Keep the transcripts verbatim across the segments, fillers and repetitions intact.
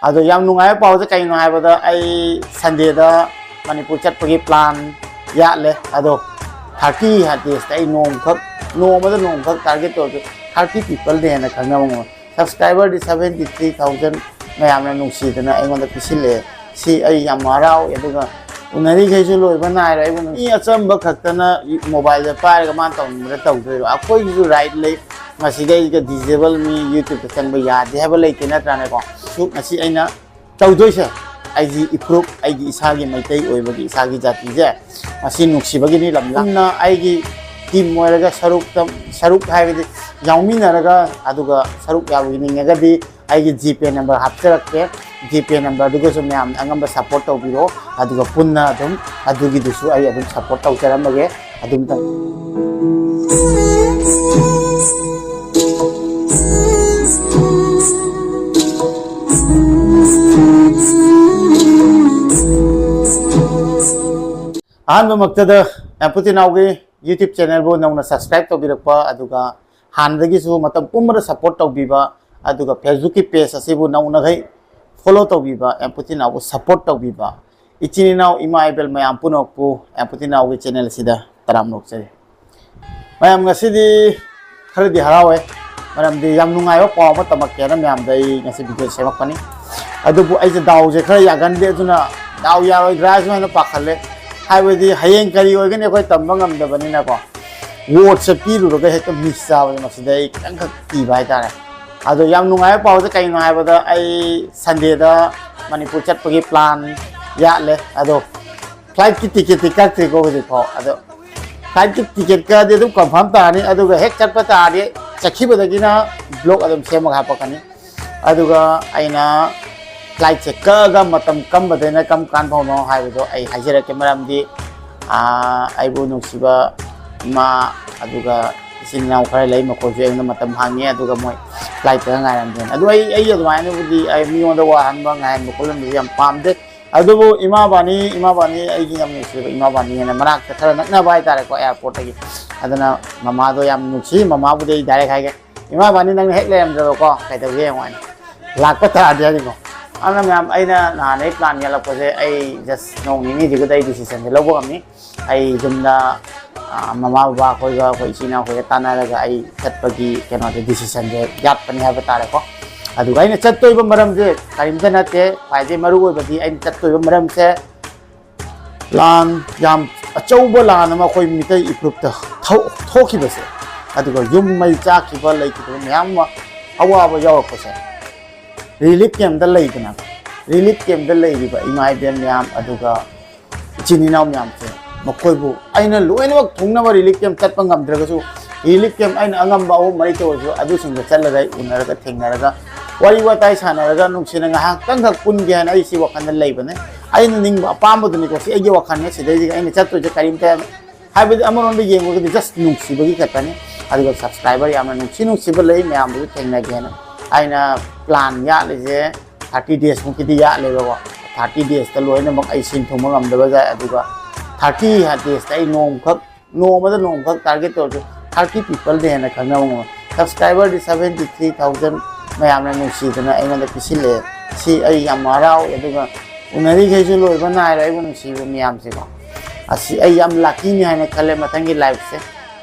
ꯑꯗꯣ ꯌꯥꯝ ꯅꯨꯡꯉꯥꯏꯕ ꯄꯥꯎꯁꯦ ꯀꯩꯅꯣ ꯍꯥꯏꯕꯗ, ꯑꯩ ꯁꯟꯗꯦꯗ ꯃꯅꯤꯄꯨꯔ ꯆꯠꯄꯒꯤ ꯄ꯭ꯂꯥꯟ ꯌꯥꯠꯂꯦ꯫ ꯑꯗꯣ ꯊꯥꯔꯇꯤ ꯗꯦꯖꯇ ꯑꯩ ꯅꯣꯡꯃꯈꯛ, ꯅꯣꯡꯃꯗ ꯅꯣꯡꯃꯈꯛ ꯇꯥꯔꯒꯦꯠ ꯇꯧꯔꯁꯨ, ꯊꯥꯔꯇꯤ ꯄꯤꯄꯜꯗ ꯍꯦꯟꯅ ꯈꯪꯅꯕ ꯉꯝꯃꯣꯏ꯫ ꯁꯕꯁꯀ꯭ꯔꯥꯏꯕꯔꯗꯤ ꯁꯕꯦꯟꯇꯤ ꯊ꯭ꯔꯤ ꯊꯥꯎꯖꯟ ꯃꯌꯥꯝꯅ ꯅꯨꯡꯁꯤꯗꯅ ꯑꯩꯉꯣꯟꯗ ꯄꯤꯁꯤꯜꯂꯛꯑꯦ꯫ ꯁꯤ ꯑꯩ ꯌꯥꯝ ꯍꯔꯥꯎꯏ꯫ ꯑꯗꯨꯒ ꯎꯅꯔꯤꯈꯩꯁꯨ ꯂꯣꯏꯕ ꯅꯥꯏꯔꯣꯏ꯫ ꯑꯩꯕꯨ ꯃꯤ ꯑꯆꯝꯕ ꯈꯛꯇꯅ ꯃꯣꯕꯥꯏꯜꯗ ꯄꯥꯏꯔꯒ ꯃꯥꯅ ꯇꯧꯅꯤꯡꯕꯗ ꯇꯧꯗꯣꯏꯔꯣ? ꯑꯩꯈꯣꯏꯒꯤꯁꯨ ꯔꯥꯏꯠ ꯂꯩ꯫ ꯃꯁꯤꯗꯩꯗ ꯗꯤꯁꯦꯕꯜ ꯃꯤ ꯌꯨꯇ꯭ꯌꯨꯕꯇ ꯆꯪꯕ ꯌꯥꯗꯦ ꯍꯥꯏꯕ ꯂꯩꯇꯦ, ꯅꯠꯇ꯭ꯔꯥꯅꯦꯀꯣ? ꯁꯨ ꯉꯁꯤ ꯑꯩꯅ ꯇꯧꯗꯣꯏꯁꯦ, ꯑꯩꯒꯤ ꯏꯄ꯭ꯔꯨꯞ, ꯑꯩꯒꯤ ꯏꯁꯥꯒꯤ ꯃꯩꯇꯩ ꯑꯣꯏꯕꯒꯤ, ꯏꯁꯥꯒꯤ ꯖꯥꯇꯤꯁꯦ, ꯃꯁꯤ ꯅꯨꯡꯁꯤꯕꯒꯤꯅꯤ꯫ ꯂꯝ ꯂꯝꯅ ꯑꯩꯒꯤ ꯇꯤꯝ ꯑꯣꯏꯔꯒ ꯁꯔꯨꯛꯇ, ꯁꯔꯨꯛ ꯍꯥꯏꯕꯗꯤ ꯌꯥꯎꯃꯤꯟꯅꯔꯒ, ꯑꯗꯨꯒ ꯁꯔꯨꯛ ꯌꯥꯎꯅꯤꯡꯉꯒꯗꯤ ꯑꯩꯒꯤ ꯖꯤꯄꯦ ꯅꯝꯕꯔ ꯍꯥꯞꯆꯔꯛꯀꯦ꯫ ꯖꯤꯄꯦ ꯅꯝꯕꯔꯗꯨꯒꯁꯨ ꯃꯌꯥꯝꯅ ꯑꯉꯝꯕ ꯁꯞꯄꯣꯔꯠ ꯇꯧꯕꯤꯔꯣ, ꯑꯗꯨꯒ ꯄꯨꯟꯅ ꯑꯗꯨꯝ ꯑꯗꯨꯒꯤꯗꯨꯁꯨ ꯑꯩ ꯑꯗꯨꯝ ꯁꯞꯄꯣꯔꯠ ꯇꯧꯖꯔꯝꯃꯒꯦ꯫ ꯑꯗꯨꯝꯇꯪ ꯑꯍꯥꯟꯕꯃꯛꯇꯗ ꯑꯦꯝꯄꯨꯇꯤꯅꯥꯎꯒꯤ ꯌꯨꯇ꯭ꯌꯨꯕ ꯆꯦꯅꯦꯜꯕꯨ ꯅꯧꯅ ꯁꯕꯁꯀ꯭ꯔꯥꯏꯕ ꯇꯧꯕꯤꯔꯛꯄ, ꯑꯗꯨꯒ ꯍꯥꯟꯅꯗꯒꯤꯁꯨ ꯃꯇꯝ ꯄꯨꯝꯕꯗ ꯁꯞꯄꯣꯔꯠ ꯇꯧꯕꯤꯕ, ꯑꯗꯨꯒ ꯐꯦꯁꯕꯨꯛꯀꯤ ꯄꯦꯖ ꯑꯁꯤꯕꯨ ꯅꯧꯅꯈꯩ ꯐꯣꯂꯣ ꯇꯧꯕꯤꯕ, ꯑꯦꯝꯄꯨꯇꯤꯅꯥꯎꯕꯨ ꯁꯞꯄꯣꯔꯠ ꯇꯧꯕꯤꯕ ꯏꯆꯤꯟ ꯏꯅꯥꯎ ꯏꯃꯥ ꯏꯕꯦꯜ ꯃꯌꯥꯝ ꯄꯨꯝꯅꯃꯛꯄꯨ ꯑꯦꯝꯄꯨꯇꯤꯅꯥꯎꯒꯤ ꯆꯦꯅꯦꯜ ꯑꯁꯤꯗ ꯇꯔꯥꯝꯅ ꯑꯣꯛꯆꯔꯤ꯫ ꯃꯌꯥꯝ, ꯉꯁꯤꯗꯤ ꯈꯔꯗꯤ ꯍꯔꯥꯎꯋꯦ, ꯃꯔꯝꯗꯤ ꯌꯥꯝ ꯅꯨꯡꯉꯥꯏꯕ ꯄꯥꯎ ꯑꯃ ꯇꯝꯃꯛꯀꯦꯅ ꯃꯌꯥꯝꯗ ꯑꯩ ꯉꯁꯤ ꯚꯤꯗꯤꯑꯣ ꯁꯦꯝꯃꯛꯄꯅꯤ꯫ ꯑꯗꯨꯕꯨ ꯑꯩꯁꯦ ꯗꯥꯎꯁꯦ ꯈꯔ ꯌꯥꯒꯟꯗꯦ, ꯑꯗꯨꯅ ꯗꯥꯎ ꯌꯥꯔꯣꯏꯗ꯭ꯔꯥ ꯁꯨꯃꯥꯏꯅ ꯄꯥꯈꯠꯂꯦ꯫ ꯍꯥꯏꯕꯗꯤ ꯍꯌꯦꯡ ꯀꯔꯤ ꯑꯣꯏꯒꯅꯤ ꯑꯩꯈꯣꯏ ꯇꯝꯕ ꯉꯝꯗꯕꯅꯤꯅꯀꯣ꯫ ꯋꯣꯠꯁꯦ ꯄꯤꯔꯨꯔꯒ ꯍꯦꯛꯇ ꯃꯤꯁ ꯆꯥꯕꯁꯦ, ꯃꯁꯤꯗ ꯑꯩ ꯈꯤꯇꯪꯈꯛ ꯀꯤꯕ ꯍꯥꯏꯇꯥꯔꯦ꯫ ꯑꯗꯣ ꯌꯥꯝ ꯅꯨꯡꯉꯥꯏꯕ ꯄꯥꯎꯁꯦ ꯀꯩꯅꯣ ꯍꯥꯏꯕꯗ, ꯑꯩ ꯁꯟꯗꯦꯗ ꯃꯅꯤꯄꯨꯔ ꯆꯠꯄꯒꯤ ꯄ꯭ꯂꯥꯟ ꯌꯥꯠꯂꯦ꯫ ꯑꯗꯣ ꯐ꯭ꯂꯥꯏꯠꯀꯤ ꯇꯤꯀꯦꯠꯇꯤ ꯀꯛꯇ꯭ꯔꯤꯀꯣ ꯍꯧꯖꯤꯛꯐꯥꯎ꯫ ꯑꯗꯣ ꯐ꯭ꯂꯥꯏꯠꯀꯤ ꯇꯤꯀꯦꯠ ꯀꯛꯑꯗꯤ ꯑꯗꯨꯝ ꯀꯟꯐꯥꯔꯝ ꯇꯥꯔꯅꯤ, ꯑꯗꯨꯒ ꯍꯦꯛ ꯆꯠꯄ ꯇꯥꯔꯗꯤ ꯆꯠꯈꯤꯕꯗꯒꯤꯅ ꯕ꯭ꯂꯣꯛ ꯑꯗꯨꯝ ꯁꯦꯝꯃꯒ ꯍꯥꯄꯛꯀꯅꯤ꯫ ꯑꯗꯨꯒ ꯑꯩꯅ ꯐ꯭ꯂꯥꯏꯠꯁꯦ ꯀꯛꯑꯒ ꯃꯇꯝ ꯀꯝꯕꯗꯩꯅ ꯀꯔꯝ ꯀꯥꯟ ꯐꯥꯎꯅꯣ ꯍꯥꯏꯕꯗꯣ ꯑꯩ ꯍꯥꯏꯖꯔꯛꯀꯦ꯫ ꯃꯔꯝꯗꯤ, ꯑꯥ, ꯑꯩꯕꯨ ꯅꯨꯡꯁꯤꯕ ꯏꯃꯥ, ꯑꯗꯨꯒ ꯏꯆꯤꯟ ꯏꯅꯥꯎ ꯈꯔ ꯂꯩ, ꯃꯈꯣꯏꯁꯨ ꯑꯩꯉꯣꯟꯗ ꯃꯇꯝ ꯍꯪꯉꯦ, ꯑꯗꯨꯒ ꯃꯣꯏ ꯐ꯭ꯂꯥꯏꯠꯇꯒ ꯉꯥꯏꯔꯝꯗꯦꯅ꯫ ꯑꯗꯨ ꯑꯩ, ꯑꯩ ꯑꯗꯨꯃꯥꯏꯅꯕꯨꯗꯤ, ꯑꯩ ꯃꯤꯉꯣꯟꯗ ꯋꯥꯍꯟꯕ, ꯉꯥꯏꯍꯟꯕ ꯈꯣꯠꯍꯟꯕꯁꯦ ꯌꯥꯝ ꯄꯥꯝꯗꯦ꯫ ꯑꯗꯨꯕꯨ ꯏꯃꯥꯕꯥꯅꯤ, ꯏꯃꯥꯕꯥꯅꯤ, ꯑꯩꯒꯤ ꯌꯥꯝ ꯅꯨꯡꯁꯤꯕ ꯏꯃꯥꯕꯥꯅꯤ ꯍꯥꯏꯅ ꯃꯅꯥꯛꯇ ꯈꯔ ꯅꯛꯅꯕ ꯍꯥꯏꯇꯥꯔꯦꯀꯣ, ꯑꯦꯌꯥꯔꯄꯣꯔꯠꯇꯒꯤ꯫ ꯑꯗꯨꯅ ꯃꯃꯥꯗꯣ ꯌꯥꯝ ꯅꯨꯡꯁꯤ꯫ ꯃꯃꯥꯕꯨꯗꯤ ꯑꯩ ꯗꯥꯏꯔꯦꯛ ꯍꯥꯏꯒꯦ, "ꯏꯃꯥꯕꯥꯅꯤ, ꯅꯪꯅ ꯍꯦꯛ ꯂꯩꯔꯝꯗ꯭ꯔꯕꯀꯣ, ꯀꯩꯗꯧꯒꯦ ꯌꯦꯡꯉꯣ" ꯍꯥꯏꯅ꯫ ꯂꯥꯛꯄ ꯇꯥꯔꯗꯤ ꯍꯥꯏꯅꯤꯀꯣ꯫ ꯑꯗꯨꯅ ꯃꯌꯥꯝ, ꯑꯩꯅ ꯅꯍꯥꯟ ꯑꯩ ꯄ꯭ꯂꯥꯟ ꯌꯥꯜꯂꯛꯄꯁꯦ, ꯑꯩ ꯖꯁ ꯅꯣꯡ ꯅꯤꯅꯤꯁꯤꯒꯗ ꯑꯩ ꯗꯤꯁꯤꯖꯟꯁꯦ ꯂꯧꯕ ꯉꯝꯃꯤ꯫ ꯑꯩ ꯌꯨꯝꯗ, ꯑ, ꯃꯃꯥ ꯕꯕꯥ ꯑꯩꯈꯣꯏꯒ, ꯑꯩꯈꯣꯏ ꯏꯆꯤꯟ ꯏꯅꯥꯎꯈꯣꯏꯒ ꯇꯥꯟꯅꯔꯒ ꯑꯩ ꯆꯠꯄꯒꯤ ꯀꯩꯅꯣꯁꯦ, ꯗꯤꯁꯤꯖꯟꯁꯦ ꯌꯥꯠꯄꯅꯤ ꯍꯥꯏꯕ ꯇꯥꯔꯦꯀꯣ꯫ ꯑꯗꯨꯒ ꯑꯩꯅ ꯆꯠꯇꯣꯏꯕ ꯃꯔꯝꯁꯦ ꯀꯔꯤꯝꯇ ꯅꯠꯇꯦ꯫ ꯈ꯭ꯋꯥꯏꯗꯒꯤ ꯃꯔꯨ ꯑꯣꯏꯕꯗꯤ ꯑꯩꯅ ꯆꯠꯇꯣꯏꯕ ꯃꯔꯝꯁꯦ, ꯂꯥꯟ ꯌꯥꯝ ꯑꯆꯧꯕ ꯂꯥꯟ ꯑꯃ ꯑꯩꯈꯣꯏ ꯃꯤꯇꯩ ꯏꯐꯨꯔꯨꯞꯇ ꯊꯣꯛ-, ꯊꯣꯛꯈꯤꯕꯁꯦ, ꯑꯗꯨꯒ ꯌꯨꯝ ꯃꯩ ꯆꯥꯛꯈꯤꯕ, ꯂꯩꯈꯤꯗꯕ ꯃꯌꯥꯝ ꯑꯃ, ꯑꯋꯥꯕ ꯌꯥꯎꯔꯛꯄꯁꯦ, ꯔꯤꯂꯤꯐ ꯀꯦꯝꯞꯇ ꯂꯩꯗꯅ, ꯔꯤꯂꯤꯐ ꯀꯦꯝꯞꯇ ꯂꯩꯔꯤꯕ ꯏꯃꯥ ꯏꯕꯦꯟ ꯃꯌꯥꯝ, ꯑꯗꯨꯒ ꯏꯆꯤꯟ ꯏꯅꯥꯎ ꯃꯌꯥꯝꯁꯦ, ꯃꯈꯣꯏꯕꯨ ꯑꯩꯅ ꯂꯣꯏꯅꯃꯛ ꯊꯨꯡꯅꯕ, ꯔꯤꯂꯤꯐ ꯀꯦꯝꯞ ꯆꯠꯄ ꯉꯝꯗ꯭ꯔꯒꯁꯨ, ꯔꯤꯂꯤꯐ ꯀꯦꯝꯞ ꯑꯩꯅ ꯑꯉꯝꯕ ꯑꯍꯨꯝ ꯃꯔꯤ ꯇꯧꯔꯁꯨ, ꯑꯗꯨꯁꯤꯡꯗ ꯆꯠꯂꯒ ꯑꯩ ꯎꯅꯔꯒ, ꯊꯦꯡꯅꯔꯒ, ꯋꯥꯔꯤ ꯋꯥꯇꯥꯏ ꯁꯥꯟꯅꯔꯒ, ꯅꯨꯡꯁꯤꯅ ꯉꯥꯏꯍꯥꯛꯇꯪꯈꯛ ꯄꯨꯟꯒꯦ ꯍꯥꯏꯅ ꯑꯩ ꯁꯤ ꯋꯥꯈꯜꯗ ꯂꯩꯕꯅꯦ꯫ ꯑꯩꯅ ꯅꯤꯡꯕ ꯑꯄꯥꯝꯕꯗꯨꯅꯤꯀꯣ, ꯁꯤ ꯑꯩꯒꯤ ꯋꯥꯈꯜꯅꯦ꯫ ꯁꯤꯗꯩꯁꯤꯗ ꯑꯩꯅ ꯆꯠꯇꯣꯏꯁꯦ ꯀꯔꯤꯝꯇ, ꯍꯥꯏꯕꯗꯤ ꯑꯃꯔꯣꯝꯗ ꯌꯦꯡꯕꯒꯗꯤ ꯖꯁ ꯅꯨꯡꯁꯤꯕꯒꯤ ꯈꯛꯇꯅꯤ꯫ ꯑꯗꯨꯒ ꯁꯕꯁꯀ꯭ꯔꯥꯏꯕꯔ ꯌꯥꯝꯅ ꯅꯨꯡꯁꯤ ꯅꯨꯡꯁꯤꯕ ꯂꯩ, ꯃꯌꯥꯝꯗꯨꯁꯨ ꯊꯦꯡꯅꯒꯦꯅ ꯑꯩꯅ ꯄ꯭ꯂꯥꯟ ꯌꯥꯠꯂꯤꯁꯦ꯫ ꯊꯥꯔꯇꯤ ꯗꯦꯖꯃꯨꯛꯀꯤꯗꯤ ꯌꯥꯠꯂꯦꯕꯀꯣ꯫ ꯊꯥꯔꯇꯤ ꯗꯦꯖꯇ ꯂꯣꯏꯅꯃꯛ ꯑꯩ ꯁꯤꯟ ꯊꯨꯡꯕ ꯉꯝꯗꯕ ꯌꯥꯏ꯫ ꯑꯗꯨꯒ ꯊꯥꯔꯇꯤ ꯗꯦꯖꯇ ꯑꯩ ꯅꯣꯡꯃꯈꯛ, ꯅꯣꯡꯃꯗ ꯅꯣꯡꯃꯈꯛ ꯇꯥꯔꯒꯦꯠ ꯇꯧꯔꯁꯨ, ꯊꯥꯔꯇꯤ ꯄꯤꯄꯜꯗ ꯍꯦꯟꯅ ꯈꯪꯅꯕ ꯉꯝꯃꯣꯏ꯫ ꯁꯕꯁꯀ꯭ꯔꯥꯏꯕꯔꯗꯤ ꯁꯕꯦꯟꯇꯤ ꯊ꯭ꯔꯤ ꯊꯥꯎꯖꯟ ꯃꯌꯥꯝꯅ ꯅꯨꯡꯁꯤꯗꯅ ꯑꯩꯉꯣꯟꯗ ꯄꯤꯁꯤꯜꯂꯛꯑꯦ꯫ ꯁꯤ ꯑꯩ ꯌꯥꯝ ꯍꯔꯥꯎꯏ꯫ ꯑꯗꯨꯒ ꯎꯅꯔꯤꯈꯩꯁꯨ ꯂꯣꯏꯕ ꯅꯥꯏꯔꯣꯏ ꯑꯩꯕꯨ ꯅꯨꯡꯁꯤꯕ ꯃꯌꯥꯝꯁꯦꯀꯣ꯫ ꯑꯁꯤ ꯑꯩ ꯌꯥꯝ ꯂꯛꯀꯤꯅꯤ ꯍꯥꯏꯅ ꯈꯜꯂꯦ꯫ ꯃꯊꯪꯒꯤ ꯂꯥꯏꯐꯁꯦ,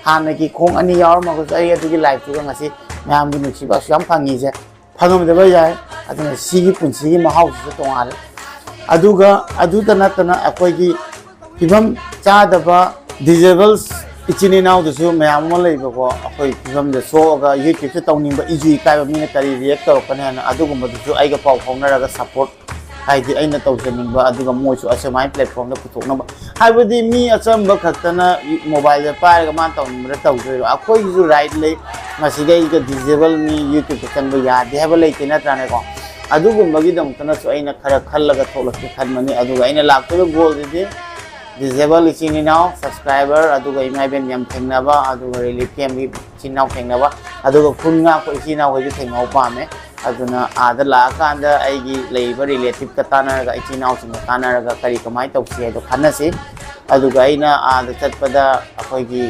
ꯍꯥꯟꯅꯒꯤ ꯈꯣꯡ ꯑꯅꯤ ꯌꯥꯎꯔꯝꯃꯒꯁꯨ, ꯑꯩ ꯑꯗꯨꯒꯤ ꯂꯥꯏꯐꯇꯨꯒ ꯉꯁꯤ ꯃꯌꯥꯝꯒꯤ ꯅꯨꯡꯁꯤꯕ ꯑꯁꯨꯛ ꯌꯥꯝ ꯐꯪꯉꯤꯁꯦ ꯐꯪꯉꯝꯗꯕ ꯌꯥꯏ꯫ ꯑꯗꯨꯅ ꯁꯤꯒꯤ ꯄꯨꯟꯁꯤꯒꯤ ꯃꯍꯥꯎꯁꯤꯁꯨ ꯇꯣꯉꯥꯜꯂꯦ꯫ ꯑꯗꯨꯒ ꯑꯗꯨꯇ ꯅꯠꯇꯅ ꯑꯩꯈꯣꯏꯒꯤ ꯐꯤꯕꯝ ꯆꯥꯗꯕ, ꯗꯤꯖꯦꯕꯜꯁ ꯏꯆꯤꯟ ꯏꯅꯥꯎꯗꯁꯨ ꯃꯌꯥꯝ ꯑꯃ ꯂꯩꯕꯀꯣ, ꯑꯩꯈꯣꯏ ꯐꯤꯕꯝꯗ ꯁꯣꯛꯑꯒ ꯌꯨꯇ꯭ꯌꯨꯕꯁꯦ ꯇꯧꯅꯤꯡꯕ, ꯏꯖꯨ ꯏꯀꯥꯏꯕ, ꯃꯤꯅ ꯀꯔꯤ ꯔꯤꯌꯦꯛ ꯇꯧꯔꯛꯀꯅꯤ ꯍꯥꯏꯅ, ꯑꯗꯨꯒꯨꯝꯕꯗꯨꯁꯨ ꯑꯩꯒ ꯄꯥꯎ ꯐꯥꯎꯅꯔꯒ ꯁꯄꯣꯔꯠ, ꯍꯥꯏꯗꯤ ꯑꯩꯅ ꯇꯧꯖꯅꯤꯡꯕ, ꯑꯗꯨꯒ ꯃꯣꯏꯁꯨ ꯑꯁꯨꯃꯥꯏꯅ ꯄ꯭ꯂꯦꯠꯐꯣꯝꯗ ꯄꯨꯊꯣꯛꯅꯕ꯫ ꯍꯥꯏꯕꯗꯤ ꯃꯤ ꯑꯆꯝꯕ ꯈꯛꯇꯅ ꯃꯣꯕꯥꯏꯜꯗ ꯄꯥꯏꯔꯒ ꯃꯥꯅ ꯇꯧꯅꯤꯡꯕꯗ ꯇꯧꯗꯣꯏꯔꯣ? ꯑꯩꯈꯣꯏꯒꯤꯁꯨ ꯔꯥꯏꯠ ꯂꯩ꯫ ꯃꯁꯤꯗꯩꯗ ꯗꯤꯖꯦꯕꯜ ꯃꯤ ꯌꯨꯇ꯭ꯌꯨꯕꯇ ꯆꯪꯕ ꯌꯥꯗꯦ ꯍꯥꯏꯕ ꯂꯩꯇꯦ, ꯅꯠꯇ꯭ꯔꯥꯅꯦꯀꯣ? ꯑꯗꯨꯒꯨꯝꯕꯒꯤꯗꯃꯛꯇꯅꯁꯨ ꯑꯩꯅ ꯈꯔ ꯈꯜꯂꯒ ꯊꯣꯛꯂꯛꯀꯦ ꯈꯟꯕꯅꯤ꯫ ꯑꯗꯨꯒ ꯑꯩꯅ ꯂꯥꯛꯇꯣꯏꯕ ꯒꯣꯜꯁꯤꯗꯤ ꯗꯤꯖꯦꯕꯜ ꯏꯆꯤꯟ ꯏꯅꯥꯎ, ꯁꯕꯁꯀ꯭ꯔꯥꯏꯕꯔ, ꯑꯗꯨꯒ ꯏꯃꯥ ꯏꯕꯦꯟ ꯌꯥꯝ ꯊꯦꯡꯅꯕ, ꯑꯗꯨꯒ ꯔꯤꯂꯤꯐ ꯀꯦꯝꯒꯤ ꯏꯆꯤꯟ ꯏꯅꯥꯎ ꯊꯦꯡꯅꯕ, ꯑꯗꯨꯒ ꯈꯨꯟ ꯉꯥꯛꯄ ꯏꯆꯤꯟ ꯏꯅꯥꯎꯈꯩꯁꯨ ꯊꯦꯡꯅꯕ ꯄꯥꯝꯃꯦ꯫ ꯑꯗꯨꯅ ꯑꯥꯗ ꯂꯥꯛꯑꯀꯥꯟꯗ ꯑꯩꯒꯤ ꯂꯩꯔꯤꯕ ꯔꯤꯂꯦꯇꯤꯞꯀ ꯇꯥꯟꯅꯔꯒ, ꯏꯆꯤꯟ ꯏꯅꯥꯎꯁꯤꯡꯒ ꯇꯥꯟꯅꯔꯒ ꯀꯔꯤ ꯀꯃꯥꯏꯅ ꯇꯧꯁꯤ ꯍꯥꯏꯗꯣ ꯈꯟꯅꯁꯤ꯫ ꯑꯗꯨꯒ ꯑꯩꯅ ꯑꯥꯗ ꯆꯠꯄꯗ ꯑꯩꯈꯣꯏꯒꯤ,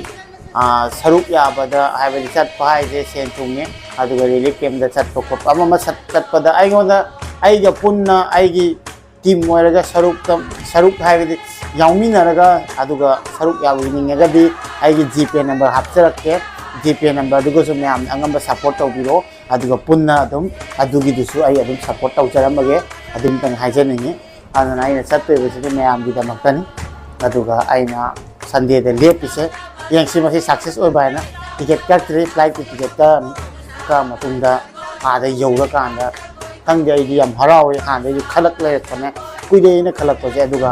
ꯑꯥ, ꯁꯔꯨꯛ ꯌꯥꯕꯗ, ꯍꯥꯏꯕꯗꯤ ꯆꯠꯄ ꯍꯥꯏꯁꯦ ꯁꯦꯟ ꯊꯨꯝꯅꯤ꯫ ꯑꯗꯨꯒ ꯔꯤꯂꯤꯐ ꯀꯦꯝꯗ ꯆꯠꯄ ꯈꯣꯠꯄ ꯑꯃ ꯑꯃ ꯆꯠ-, ꯆꯠꯄꯗ ꯑꯩꯉꯣꯟꯗ ꯑꯩꯒ ꯄꯨꯟꯅ ꯑꯩꯒꯤ ꯇꯤꯝ ꯑꯣꯏꯔꯒ ꯁꯔꯨꯛꯇ, ꯁꯔꯨꯛ ꯍꯥꯏꯕꯗꯤ ꯌꯥꯎꯃꯤꯟꯅꯔꯒ, ꯑꯗꯨꯒ ꯁꯔꯨꯛ ꯌꯥꯕꯤꯅꯤꯡꯉꯒꯗꯤ ꯑꯩꯒꯤ ꯖꯤꯄꯦ ꯅꯝꯕꯔ ꯍꯥꯞꯆꯔꯛꯀꯦ꯫ ꯖꯤꯄꯦ ꯅꯝꯕꯔꯗꯨꯒꯁꯨ ꯃꯌꯥꯝꯅ ꯑꯉꯝꯕ ꯁꯞꯄꯣꯔꯠ ꯇꯧꯕꯤꯔꯣ, ꯑꯗꯨꯒ ꯄꯨꯟꯅ ꯑꯗꯨꯝ ꯑꯗꯨꯒꯤꯗꯨꯁꯨ ꯑꯩ ꯑꯗꯨꯝ ꯁꯞꯄꯣꯔꯠ ꯇꯧꯖꯔꯝꯃꯒꯦ꯫ ꯑꯗꯨꯝꯇꯪ ꯍꯥꯏꯖꯅꯤꯡꯉꯤ꯫ ꯑꯗꯨꯅ ꯑꯩꯅ ꯆꯠꯇꯣꯏꯕꯁꯤꯗꯤ ꯃꯌꯥꯝꯒꯤꯗꯃꯛꯇꯅꯤ꯫ ꯑꯗꯨꯒ ꯑꯩꯅ ꯁꯟꯗꯦꯗ ꯂꯦꯞꯄꯤꯁꯦ, ꯌꯦꯡꯁꯤ ꯃꯁꯤ ꯁꯛꯁꯦꯁ ꯑꯣꯏꯕ ꯍꯥꯏꯅ꯫ ꯇꯤꯀꯦꯠ ꯀꯛꯇ꯭ꯔꯤ, ꯐ꯭ꯂꯥꯏꯠꯀꯤ ꯇꯤꯀꯦꯠ ꯀꯛꯑꯅꯤ꯫ ꯀꯛꯑ ꯃꯇꯨꯡꯗ ꯑꯥꯗ ꯌꯧꯔꯀꯥꯟꯗ ꯈꯪꯗꯦ, ꯑꯩꯗꯤ ꯌꯥꯝ ꯍꯔꯥꯎꯋꯦ꯫ ꯍꯥꯟꯅꯗꯩꯁꯨ ꯈꯜꯂꯛ ꯂꯩꯔꯛꯄꯅꯦ, ꯀꯨꯏꯔꯦ ꯑꯩꯅ ꯈꯜꯂꯛꯄꯁꯦ꯫ ꯑꯗꯨꯒ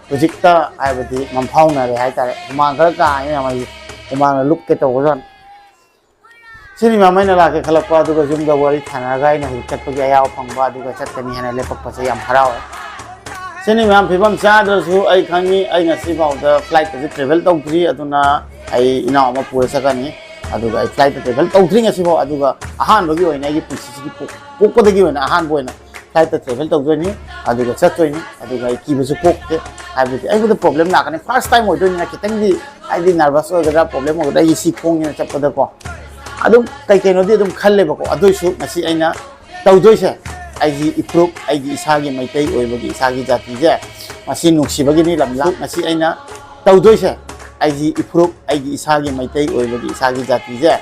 ꯍꯧꯖꯤꯛꯇ ꯍꯥꯏꯕꯗꯤ ꯃꯝꯐꯥꯎꯅꯔꯦ ꯍꯥꯏꯇꯥꯔꯦ꯫ ꯍꯨꯃꯥꯡ ꯈꯔ ꯀꯥꯡꯉꯦ ꯌꯥꯝ, ꯑꯩ ꯍꯨꯃꯥꯡꯅ ꯂꯨꯞꯀꯦ ꯇꯧꯕꯖꯥꯠꯅꯤ꯫ ꯁꯤꯅꯤ ꯃꯌꯥꯝ ꯑꯩꯅ ꯂꯥꯛꯀꯦ ꯈꯜꯂꯛꯄ, ꯑꯗꯨꯒ ꯌꯨꯝꯗ ꯋꯥꯔꯤ ꯁꯥꯟꯅꯔꯒ ꯑꯩꯅ ꯍꯧꯖꯤꯛ ꯆꯠꯄꯒꯤ ꯑꯌꯥꯕ ꯐꯪꯕ, ꯑꯗꯨꯒ ꯆꯠꯀꯅꯤ ꯍꯥꯏꯅ ꯂꯦꯞꯄꯛꯄꯁꯦ ꯌꯥꯝ ꯍꯔꯥꯎꯋꯦ꯫ ꯁꯤꯅꯤ ꯃꯌꯥꯝ, ꯐꯤꯕꯝ ꯆꯥꯗ꯭ꯔꯁꯨ ꯑꯩ ꯈꯪꯉꯤ꯫ ꯑꯩ ꯉꯁꯤꯐꯥꯎꯗ ꯐ꯭ꯂꯥꯏꯠꯇꯁꯨ ꯇ꯭ꯔꯦꯚꯦꯜ ꯇꯧꯗ꯭ꯔꯤ, ꯑꯗꯨꯅ ꯑꯩ ꯏꯅꯥꯎ ꯑꯃ ꯄꯨꯔ ꯆꯠꯀꯅꯤ꯫ ꯑꯗꯨꯒ ꯑꯩ ꯐ꯭ꯂꯥꯏꯠꯇ ꯇ꯭ꯔꯦꯚꯦꯜ ꯇꯧꯗ꯭ꯔꯤ ꯉꯁꯤꯐꯥꯎ, ꯑꯗꯨꯒ ꯑꯍꯥꯟꯕꯒꯤ ꯑꯣꯏꯅ ꯑꯩꯒꯤ ꯄꯨꯟꯁꯤꯁꯤꯒꯤ ꯄꯣꯛ-, ꯄꯣꯛꯄꯗꯒꯤ ꯑꯣꯏꯅ ꯑꯍꯥꯟꯕ ꯑꯣꯏꯅ ꯐ꯭ꯂꯥꯏꯠꯇ ꯇ꯭ꯔꯦꯚꯦꯜ ꯇꯧꯗꯣꯏꯅꯤ꯫ ꯑꯗꯨꯒ ꯆꯠꯇꯣꯏꯅꯤ꯫ ꯑꯗꯨꯒ ꯑꯩ ꯀꯤꯕꯁꯨ ꯄꯣꯛꯇꯦ, ꯍꯥꯏꯕꯗꯤ ꯑꯩꯉꯣꯟꯗ ꯄ꯭ꯔꯣꯕ꯭ꯂꯦꯝ ꯂꯥꯛꯀꯅꯤ꯫ ꯐꯥꯔꯁ ꯇꯥꯏꯝ ꯑꯣꯏꯗꯣꯏꯅꯤꯅ ꯈꯤꯇꯪꯗꯤ ꯍꯥꯏꯗꯤ ꯅꯔꯚꯁ ꯑꯣꯏꯒꯗ꯭ꯔꯥ, ꯄ꯭ꯔꯣꯕ꯭ꯂꯦꯝ ꯑꯣꯏꯒꯗ꯭ꯔꯥ, ꯑꯩꯒꯤ ꯁꯤ ꯈꯣꯡꯅꯤꯅ ꯆꯠꯄꯗꯀꯣ꯫ ꯑꯗꯨꯝ ꯀꯩ ꯀꯩꯅꯣꯗꯤ ꯑꯗꯨꯝ ꯈꯜꯂꯦꯕꯀꯣ꯫ ꯑꯗꯨꯏꯁꯨ ꯉꯁꯤ ꯑꯩꯅ ꯇꯧꯗꯣꯏꯁꯦ, ꯑꯩꯒꯤ ꯏꯄ꯭ꯔꯨꯞ, ꯑꯩꯒꯤ ꯏꯁꯥꯒꯤ ꯃꯩꯇꯩ ꯑꯣꯏꯕꯒꯤ ꯏꯁꯥꯒꯤ ꯖꯥꯇꯤꯁꯦ, ꯃꯁꯤ ꯅꯨꯡꯁꯤꯕꯒꯤꯅꯤ ꯂꯝ ꯂꯥꯞ-, ꯉꯁꯤ ꯑꯩꯅ ꯇꯧꯗꯣꯏꯁꯦ, ꯑꯩꯒꯤ ꯏꯄ꯭ꯔꯨꯞ, ꯑꯩꯒꯤ ꯏꯁꯥꯒꯤ ꯃꯩꯇꯩ ꯑꯣꯏꯕꯒꯤ ꯏꯁꯥꯒꯤ ꯖꯥꯇꯤꯁꯦ,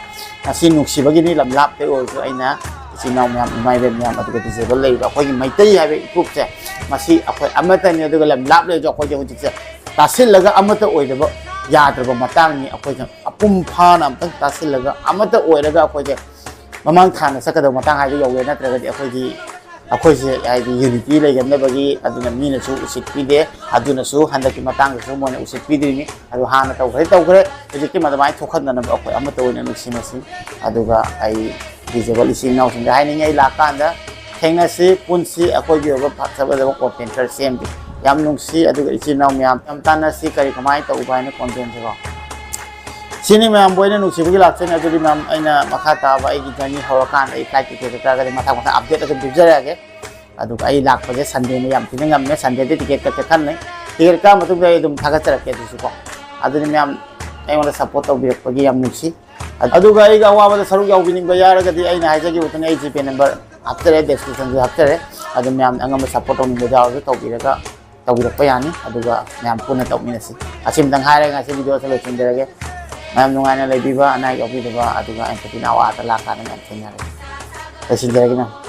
ꯉꯁꯤ ꯅꯨꯡꯁꯤꯕꯒꯤꯅꯤ ꯂꯝ ꯂꯥꯞꯇ ꯑꯣꯏꯔꯁꯨ꯫ ꯑꯩꯅ ꯏꯆꯤꯟ ꯏꯅꯥꯎ ꯃꯌꯥꯝ, ꯏꯃꯥ ꯏꯕꯦꯟ ꯃꯌꯥꯝ, ꯑꯗꯨꯒ ꯗꯤꯁꯦꯕꯜ ꯂꯩꯔꯤꯕ ꯑꯩꯈꯣꯏꯒꯤ ꯃꯩꯇꯩ ꯍꯥꯏꯕ ꯏꯄ꯭ꯔꯨꯞꯁꯦ, ꯃꯁꯤ ꯑꯩꯈꯣꯏ ꯑꯃꯠꯇꯅꯤ꯫ ꯑꯗꯨꯒ ꯂꯝ ꯂꯥꯞ ꯂꯩꯔꯁꯨ ꯑꯩꯈꯣꯏꯁꯦ ꯍꯧꯖꯤꯛꯁꯦ ꯇꯥꯁꯤꯜꯂꯒ ꯑꯃꯠꯇ ꯑꯣꯏꯗꯕ ꯌꯥꯗ꯭ꯔꯕ ꯃꯇꯥꯡꯅꯤ꯫ ꯑꯩꯈꯣꯏꯁꯦ ꯃꯄꯨꯡ ꯐꯥꯅ ꯑꯝꯇꯪ ꯇꯥꯁꯤꯜꯂꯒ ꯑꯃꯠꯇ ꯑꯣꯏꯔꯒ ꯑꯩꯈꯣꯏꯁꯦ ꯃꯃꯥꯡ ꯊꯥꯅ ꯆꯠꯀꯗꯕ ꯃꯇꯥꯡ ꯍꯥꯏꯗꯣ ꯌꯧꯔꯦ꯫ ꯅꯠꯇ꯭ꯔꯒꯗꯤ ꯑꯩꯈꯣꯏꯒꯤ, ꯑꯩꯈꯣꯏꯁꯦ ꯍꯥꯏꯗꯤ ꯌꯨꯅꯤꯇꯤ ꯂꯩꯒꯟꯗꯕꯒꯤ, ꯑꯗꯨꯅ ꯃꯤꯅꯁꯨ ꯎꯁꯤꯠꯄꯤꯗꯦ꯫ ꯑꯗꯨꯅꯁꯨ ꯍꯟꯗꯛꯀꯤ ꯃꯇꯥꯡꯗꯁꯨ ꯃꯣꯏꯅ ꯎꯁꯤꯠꯄꯤꯗ꯭ꯔꯤꯅꯤ꯫ ꯑꯗꯨ ꯍꯥꯟꯅ ꯇꯧꯈ꯭ꯔꯦ ꯇꯧꯈ꯭ꯔꯦ, ꯍꯧꯖꯤꯛꯇꯤ ꯃꯗꯨꯃꯥꯏꯅ ꯊꯣꯛꯍꯟꯗꯅꯕ ꯑꯩꯈꯣꯏ ꯑꯃꯠꯇ ꯑꯣꯏꯅ ꯅꯨꯡꯁꯤꯅꯁꯤ꯫ ꯑꯗꯨꯒ ꯑꯩ ꯗꯤꯁꯦꯕꯜ ꯏꯆꯤꯟ ꯏꯅꯥꯎꯁꯤꯡꯗ ꯍꯥꯏꯅꯤꯡꯉꯤ, ꯑꯩ ꯂꯥꯛꯀꯥꯟꯗ ꯊꯦꯡꯅꯁꯤ, ꯄꯨꯟꯁꯤ, ꯑꯩꯈꯣꯏꯒꯤ ꯑꯣꯏꯕ ꯐꯖ ꯐꯖꯕ ꯀꯣꯟꯇꯦꯟ ꯈꯔ ꯁꯦꯝꯁꯤ꯫ ꯌꯥꯝ ꯅꯨꯡꯁꯤ꯫ ꯑꯗꯨꯒ ꯏꯆꯤꯟ ꯏꯅꯥꯎ ꯃꯌꯥꯝ ꯌꯥꯝ ꯇꯥꯟꯅꯁꯤ ꯀꯔꯤ ꯀꯃꯥꯏꯅ ꯇꯧꯕ ꯍꯥꯏꯅ ꯀꯣꯟꯇꯦꯟꯁꯤꯀꯣ꯫ ꯁꯤꯅꯤ ꯃꯌꯥꯝꯕꯨ ꯑꯩꯅ ꯅꯨꯡꯁꯤꯕꯒꯤ ꯂꯥꯛꯆꯅꯤ꯫ ꯑꯗꯨꯗꯤ ꯃꯌꯥꯝ, ꯑꯩꯅ ꯃꯈꯥ ꯇꯥꯕ ꯑꯩꯒꯤ ꯖꯔꯅꯤ ꯍꯧꯔꯀꯥꯟꯗ ꯑꯩ ꯐ꯭ꯂꯥꯏꯠ ꯇꯤꯀꯦꯠ ꯀꯛꯑꯒꯗꯤ ꯃꯊꯪ ꯃꯊꯪ ꯑꯞꯗꯦꯠ ꯑꯗꯨꯝ ꯄꯤꯖꯔꯛꯑꯒꯦ꯫ ꯑꯗꯨꯒ ꯑꯩ ꯂꯥꯛꯄꯁꯦ ꯁꯟꯗꯦꯅ ꯌꯥꯝ ꯊꯤꯅ ꯉꯝꯃꯦ꯫ ꯁꯟꯗꯦꯗ ꯇꯤꯀꯦꯠ ꯀꯛꯀꯦ ꯈꯟꯅꯩ꯫ ꯇꯤꯀꯦꯠ ꯀꯛꯑ ꯃꯇꯨꯡꯗ ꯑꯩ ꯑꯗꯨꯝ ꯊꯥꯒꯠꯆꯔꯛꯀꯦ ꯑꯗꯨꯁꯨ ꯀꯣ꯫ ꯑꯗꯨꯗꯤ ꯃꯌꯥꯝ ꯑꯩꯉꯣꯟꯗ ꯁꯞꯄꯣꯔꯠ ꯇꯧꯕꯤꯔꯛꯄꯒꯤ ꯌꯥꯝ ꯅꯨꯡꯁꯤ꯫ ꯑꯗꯨꯒ ꯑꯩꯒ ꯑꯋꯥꯕꯗ ꯁꯔꯨꯛ ꯌꯥꯎꯕꯤꯅꯤꯡꯕ ꯌꯥꯔꯒꯗꯤ ꯑꯩꯅ ꯍꯥꯏꯖꯈꯤꯕꯗꯨꯅꯤ, ꯑꯩ ꯖꯤꯄꯦ ꯅꯝꯕꯔ ꯍꯥꯞꯆꯔꯦ, ꯗꯦꯁꯀ꯭ꯔꯤꯞꯁꯟꯁꯨ ꯍꯥꯞꯆꯔꯦ꯫ ꯑꯗꯨ ꯃꯌꯥꯝꯅ ꯑꯉꯝꯕ support ꯇꯧꯅꯤꯡꯕ ꯌꯥꯎꯔꯁꯨ ꯇꯧꯕꯤꯔꯒ, ꯇꯧꯕꯤꯔꯛꯄ ꯌꯥꯅꯤ꯫ ꯑꯗꯨꯒ ꯃꯌꯥꯝ ꯄꯨꯟꯅ ꯇꯧꯃꯤꯟꯅꯁꯤ꯫ ꯑꯁꯤꯝꯇꯪ ꯍꯥꯏꯔꯒ ꯉꯁꯤ video ꯑꯁꯤ ꯂꯣꯏꯁꯤꯟꯖꯔꯒꯦ꯫ ꯃꯌꯥꯝ ꯅꯨꯡꯉꯥꯏꯅ ꯂꯩꯕꯤꯕ, ꯑꯅꯥ ꯑꯌꯦꯛ ꯌꯥꯎꯕꯤꯗꯕ, ꯑꯗꯨꯒ ꯑꯩꯅ ꯀꯣꯄꯤꯅ ꯑꯋꯥꯗ ꯂꯥꯛꯀꯥꯟꯗ ꯃꯌꯥꯝ ꯊꯦꯡꯅꯔꯒꯦ꯫ ꯂꯣꯏꯁꯤꯟꯖꯔꯒꯦ ꯃꯌꯥꯝ꯫